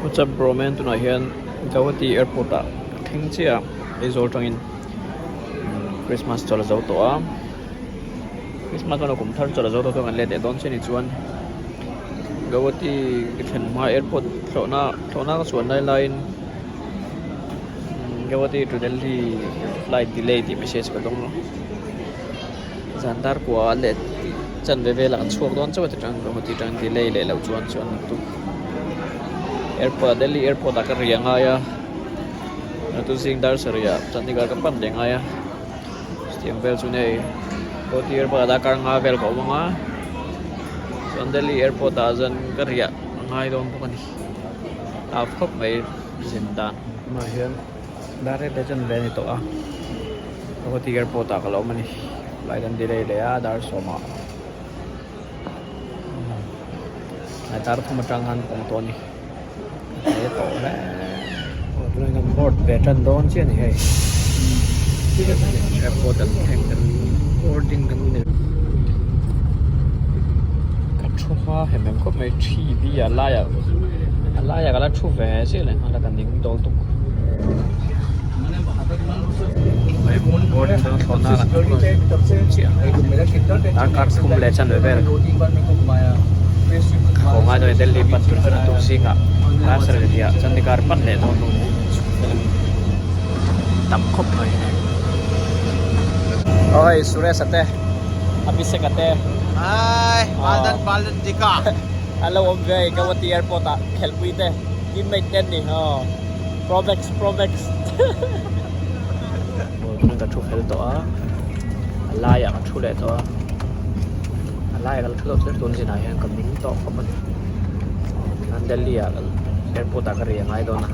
What's up bro man tunah hian Guwahati airport ah ka thleng chiah a Aizawl tangin Christmas chawlh a zo tawh a Christmas chuan a kum thar chawlh a zo tawh chuan kan let leh dawn chiah a ni chuan Guwahati ka thlen hma airport thlawhna thlawhna ka chuan lai laiin Guwahati to Delhi flight delay tih message ka dawng a zan dar kua a let chanve velah kan chhuak dawn chauh a ti tang Guwahati tang delay leh loh chuan chuan tuk airport ah Delhi airport ah ka ri a ngai a tu zing dar sarih ah Chandigarh ka pan leh ngai a chutiang vel chu nei Guwahati airport ah darkar nga vel ka awm ang a chuan Delhi airport ah zan ka riah a ngai dawn bawk a ni a khawp mai zin dan. Tunah hian dar rep leh chanve a ni tawh a Guwahati airport ah ka lo awm a ni flight an delay leh a dar sawmah. A tar thum atang khan kawng tawh a ni a hle tawh hle aw tunah hian board ve tan dawn chiah a ni hei airport an thleng kan boarding kan nei ka thu hma hem hem khawp mai thi bi a laiah a laiah ka la thu ve chiah leh nghal a ka ning dawl tuk boarding dawn thlawhna kan chiah. Darkar thum leh chanve vel haw ngai dawn a ni Delhi pan tur chuan a tuk zingah dar sarih leh tihah Chandigarh pan leh dawn tam khawp mai. Aw hei Suresh a te Abhishek a te Hi Baldan Baldan Dika an lo awm ve hei Guwahati airport ah khelhpui te teammate te an ni aw Promax Promax. Aw tunah ka thu fel tawh a a laiah ka thu leh tawh a a laiah ka la thu tawh thlir tun zinah hian ka ning tawh khawp a ni aw tikhan Delhi ah airport ah ka ri a ngai dawn a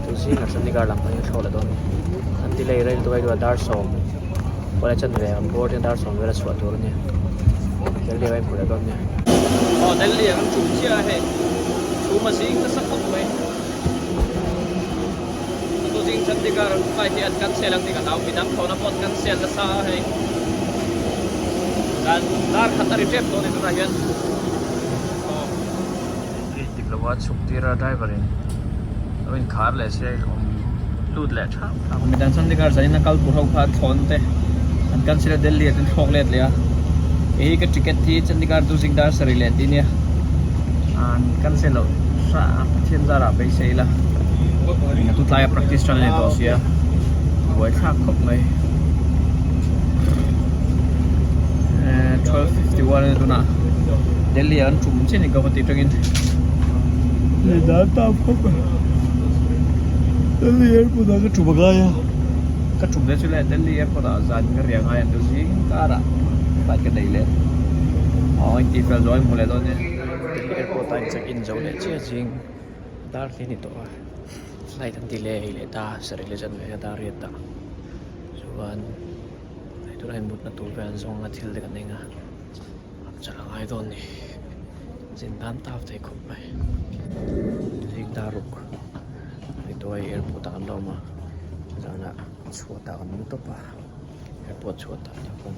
tu zingah Chandigarh lam pawhin ka thlawh leh dawn a ni an delay rel duai duai a dar sawm pawh chanve an bawr te dar sawm vel a chhuah tur a nia Delhi ah ka inhmu leh dawn nia. Aw Delhi ah kan tum chiah a hei chhum a zing nasa khawp mai. Tuzing Chandigarh flight hi an cancel ang tih ka hlau midang thlawhna pawh an cancel nasa a hei dan dar khat a ri tep tawh a ni tunah hian aw dik lo a chhuk tir a driver in lo in khar leh se awm lut leh thap thap midang Chandigarh zanin a kal tur ho kha thlawn te an cancel a Delhi ah chuan thlawk let leh a kei hi ka ticket hi Chandigarh tuzing dar sarih leh tih ania an cancel loh hram Pathian zarah beisei ila tu tlaia practice tan a ni tawh sia buaithlak khawp mai eh 12:51 a ni tunah Delhi ah an tum chiah a ni Guwahati atangin dan tam khawp mai Delhi airport ah ka tum a ngai a ka tum leh chu le Delhi airport ah zan ka riah ngai a ni zing karah flight ka nei leh aw engtih fel zawh a inhmu leh dawn nia Delhi airport ah in check in zo leh chiah zing dar hle a ni tawh a flight an delay leh ta sarih leh chanve a dar riat ta chuan hei tunah hian mutna tur vel an zawng a thil te kan eng a chawlh a ngai dawn a ni zin tan tap thei khawp mai zing dar ruk hei tuai airport ah kan la awm a zanah chhuat ah kan mu tawp a airport chhuat ah tak chuan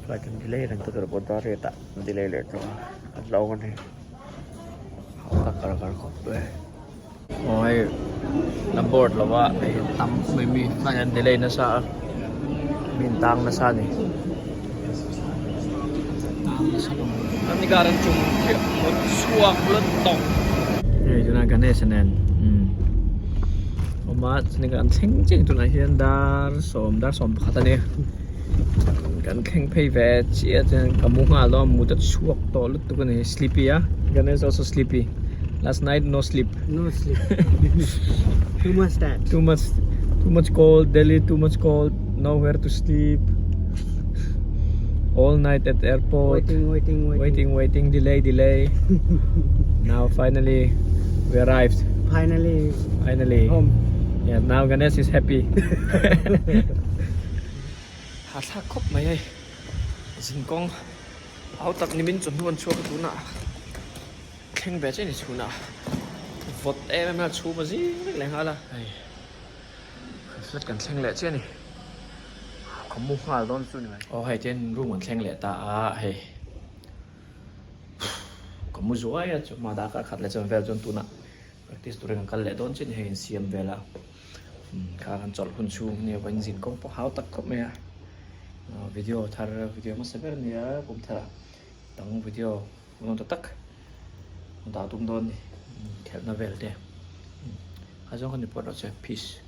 flight an delay reng tawh tur dar riat ah an delay leh tawh a an la awm a ni hau tak kar kar khawp mai aw hei la board lo a hei tam mai mi flight an delay nasa a mi an tang nasa a ni Chandigarh an chung chiah mut chhuak lut tawp hei tunah Ganesh nen umm awm a Chandigarh an thleng chiah tunah hian dar sawm dar sawm pakhat a nia kan thleng phei ve chiah chuan ka mu nghal dawn a mut a chhuak tawh lutuk a ni sleepy a Ganesh also sleepy last night no sleep no sleep too much tired too much too much cold Delhi too much cold nowhere to sleep all night at airport waiting waiting waiting waiting waiting delay delay now finally we arrived finally finally home yeah now Ganesh is happy Hahthlak khawp mai hei zinkawng au tak nimin chawhnu an chhuak a tunah thleng ve chiah a ni chhunah vawt em em a chhum a zing vek leh nghal a hei flat kan thleng leh chiah a ni ka mu nghal dawn chu ni mai aw hei tian room kan thleng leh ta a hei ka mu zuai a chu hma darkar khat leh chuan vel chuan tunah practice turin kan kal leh dawn chin hei insiam vel a kha kan chawlh hun chhung nia vawiin zin kawng pawh hau tak khawp mai a video thar video hmasa ber ania kum thar ah dang video hmuhnawm ta tak dah tum dawn a ni khelhna vel te a zawng kha ni pawh erawh chuan peace.